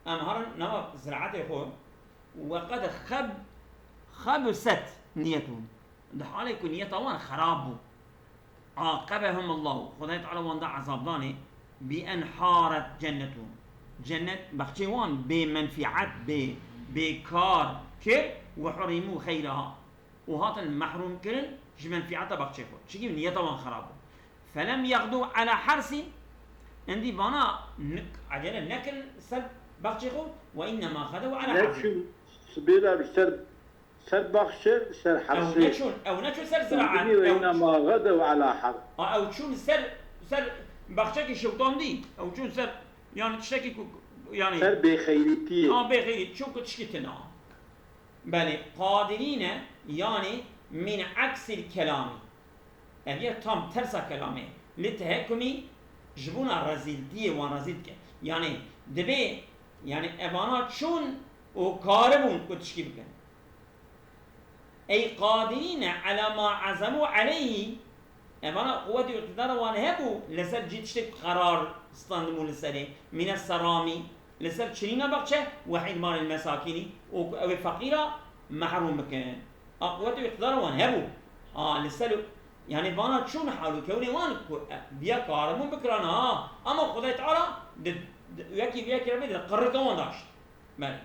em herin nava ziraetê xwe, we qed xeb-, xebiset niyetuhum. Di halê ku niyeta wan xerab bû. Aqebehumullahu, Xwedayê Teala wan da ezabdanê, bi en haret cennetuhum. Cennet, baxçê wan bê menfîet, bê, bê kar kir, we hurîmû xeyraha. Û hatin mehrûm kirin ji menfîeta baxçê xwe. Çikî niyeta wan xerab bû. Felem yexdû ala hersin, endî vana nik-, acele nekirin ser baxçê xwe, ve innema xedew ala hersin. Neçûn sibê de ser, ser baxçe, ser hersê. Ew neçûn, ew neçûn ser ziraet. Ew ve innema xedew ala her. A, ew çûn ser, ser baxçekî şewtandî. Ew çûn ser, yani tiştekî ku, yani. Ser bêxeyrîtiyê. A, bêxeyrî, çûn ku tişkî tune. Belê, qadirîne, yanî min eksil kelamî. Ev ye tam tersa kelamê. Li tehekumî ji bona rezîltiyê wan rezîl dike. Yanî divê, yanî evana çûn û karibûn ku tişkî bikin. Ey qadirîne ala ma ezemû aleyhî, Evana quwet û îqtidara wan hebû, li ser cî tiştek qerar standibû li serê, mîne seramî, li ser çirîna baxçe ve hîdmanil mesakînî û ku ew ê feqîra mehrûm bikin. A quwet û îqtidara wan hebû. A li ser, yanî vana çûn hal û kewnê wan ku, e, viya karibûn bikirana ha. Ama Xwedayê Teala di, di, wekî viya kiramê di qirrika wan daşt. Belê.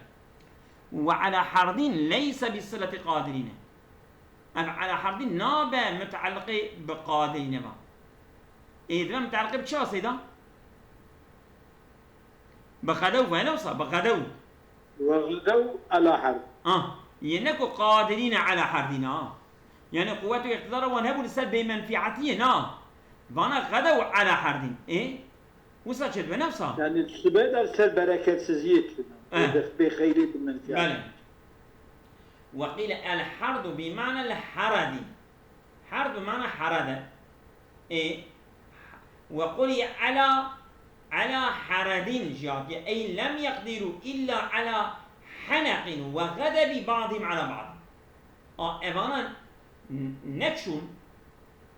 Ve ala herdîn leyse bi sileti qadirîne. Ev ala herdîn nabe mutealliqê bi qadirîne ve. Ê dibe mutealliqê bi çi ve Seyda? Bi xedew ve, ne wisa? Bi xedew. Ve xedew ala herd. Ah, yê ne ku qadirîne ala herdîne, ha. Yani quwet û îqtidara wan hebû li ser bêmenfîetiyê, na. Vana xedew ala herdîn. Ê? Wisa çêdibe, ne wisa? Yani sibe de ser bereketsiziyê çûne. Eh. Bê, bê xeyrî bi min. Belê. Ve qîle el herdu bi ma'nel heredi. Herdu mana herede. Ê, ve quriye ala, ala heredin jî hatiye. Ey lem yeqdiru illa ala heneqin ve xedebi ba'dihim ala ba'd. A, evana n-, neçûn,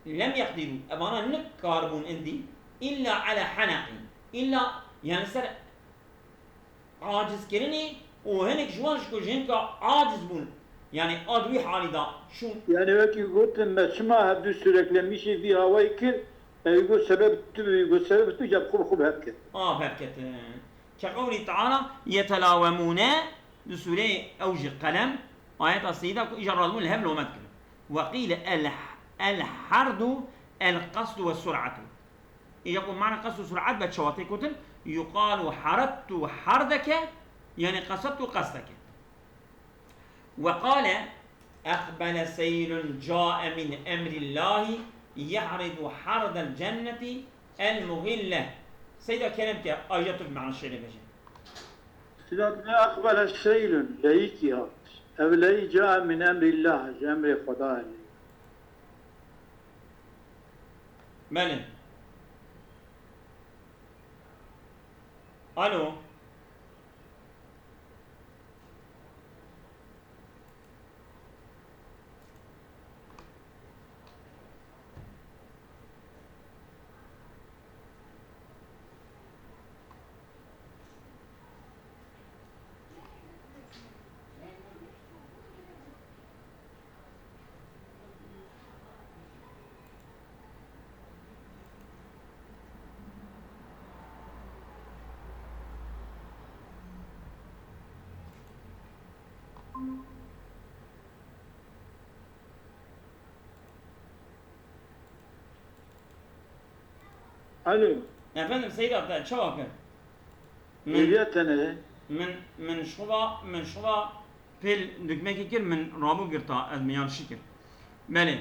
lem yeqdîrû, evana nikaribûn indî, îlla ala heneqîn, îlla, yani ser acizkirinê û hinek ji wan ji ku ji hinka aciz bûn, yani a di wî halî de çûn. Yani wekî gotin, me çima hevdû süreklemîşê vî awayî kir, ew got sebeb tu, got sebeb tu, ya xwe bi xwe bi hev ket. A, bi hev ketin. Ke qewlî Teala, yetelawemûne, di sûreyê ew jî Qelem, ayeta sêyî de ku îcar radibûn li hev lome dikin. Ve qîle el, el herdu el qesdu ve sur'atu. Îca ku mana qesd û sur'at be çawa tê gotin, yuqalu haredtu herdeke, yani qesedtu qesdeke. Ve qale, eqbele seylun cae min emrillâhi yehridu hardel cenneti el muğille. Seyda kerem ke, aja Türk mana şiirê bêje. Seyda dibê, eqbele seylun, leyîkî hat. Ev leyî cae min emrillâh, ji emrê Xwedayê. Belê. Alo. Alo. Efendim Seyda, te çawa kir? Min, Hêviya te ne ye? Min, min ji xwe ve, min ji xwe ve pêl dikmekê kir, min rabû girta, ez min yanlişî kir. Belê.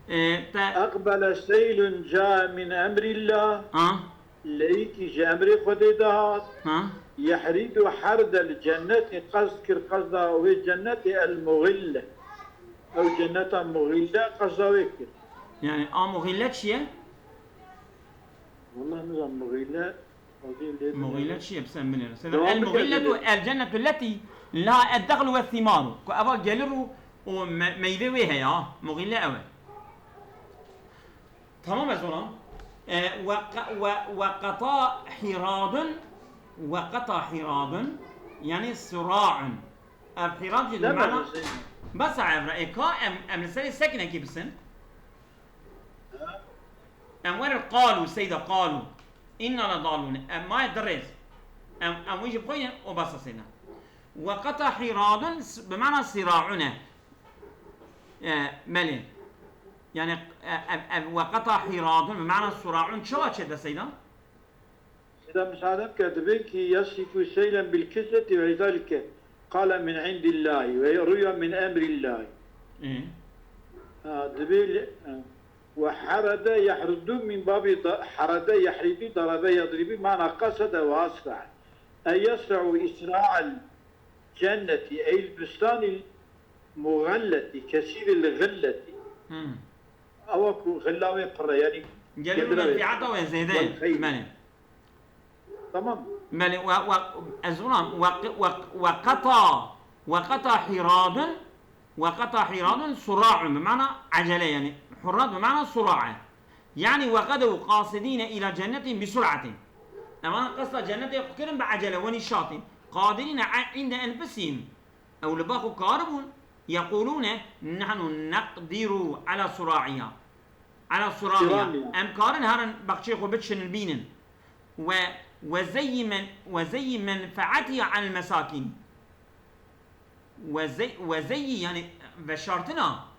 E, te Eqbele seylun ca min emrîllah. Ha? Leyîkî ji emrê Xwedê de hat. Ha? Yehrîdu herdel cennetê, qesd kir qesda wê cennetê el muxîlle. Ew cenneta muxîlle qesda wê kir. Yani a muxîlle çi ye? Wallah nizanim muxîlle. Muxîle çi ye? Bi se min ê. Seyda, el muxîletu el cennetu lletî Laha eddaxlu ve thîmaru. Ku eva gelir û, û me-, meyvê wê heye ha. Muxîle ew e. Tamam ez ona. E, ve qe-, ve, ve qeta hiradun, ve qeta hiradun, yani sira'un. Ev hirad jî Ne mana bes e? Bes e evre. E ka em, em li serê sekinekî bisin. Em werin qalu, seyda qalu. Inna le dalun. Em maye di rêz. Em, em wî jî bixwînin û bes e seyda. Ve qeta hiradun s-, bi mana sira'un e. E, belê. Yani, e, ev, ev ve qeta hiradun bi mana sira'un çawa çêde seyda? Seyda, misaade bike, dibê ki yasifu seylen bil kisreti ve lidalike qale min indillahi ve ruya min emrillahi. Ê. Ha, dibê li-, ha. Ve harede yahrudu min babi da-, harede yahridu darebe yadribu mana qasede ve asra. E yasra'u isra'al cenneti eyl bustanil muğalleti kesiril gılleti. Hmm. Ewa ku gılla wê pir e, yani Gelî û gedira wê menfiata wê zêde ye. Wal xeyr. Belê. Tamam. Belê, we, we, ez ulan, we, we, we qeta, we qeta hiradun, we qeta hiradun sura'un, bi mana acele, yani hurrat bi mana sura'a. Yani ve gadew qasidine ila cennetin bi sur'atin. Evan qesta cennetê xwe kirin bi acele, wenî şatî. Qadirine a-, inde enfusihim. Ew li ba xwe karibûn, yeqûlûne, nehnu neqdîrû ala suraiha. Ala suramiha. Suramiha. Em karin herin baxçeyê xwe biçinin bînin. We, we zeyî men-, we zeyî menfeatiha anil mesakîn. We zey-, we zeyî, yani veşartina.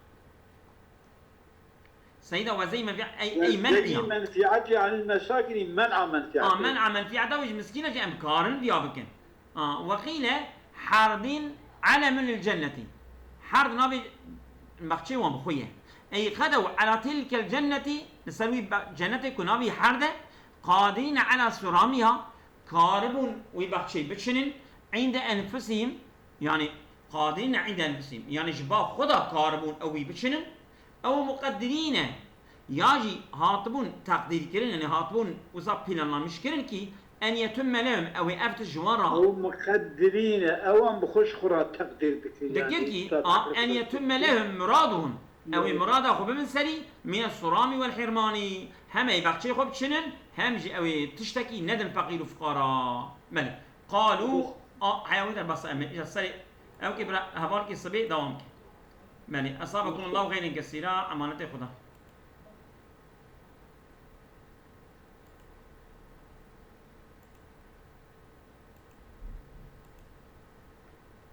Seyda wezey menfiat, ey, ey menfiya. Wezey menfiatî anil mesakini, men'a menfiatî. A, men'a menfiata wê ji miskîna jî em karin viya bikin. A, weqîle hardîn alemun lil cennetî. Hard navê baxçeyê wan bi xwe ye. Ey qedew ala tilkel cennetî, li ser wî be-, cennetê ku navî hard e, qadirîne ala suramiha, karibûn wî baxçeyê biçinin, inde enfusihim, yani qadirîne inde enfusihim, yani ji ba xwe de karibûn ew wî biçinin, Ew muqeddirîne, ya jî hatibûn teqdîrkirin, yani hatibûn wisa planlamişkirin ki en yetimme lehum, ew ê ev tişt ji wan re Ew muqeddirîne, ewan bi xwe ji xwe re teqdîr dikir, dikir yani, ki, wisa a, en teqdîr yetimme dikir. Lehum muraduhum, ew ê Evet. murada xwe bibin serî, mine surami wel hirmani, hem ê baxçeyê xwe biçinin, hem jî ew ê tiştekî nedin feqîr û fuqara. Belê. Qalu, Bes. a, heya wî der basa em ê, îja serê, ew ki bira, hevalkî sibê dewam ke. Belê, esabekumullahu xeyren kesîra, emanetê Xuda.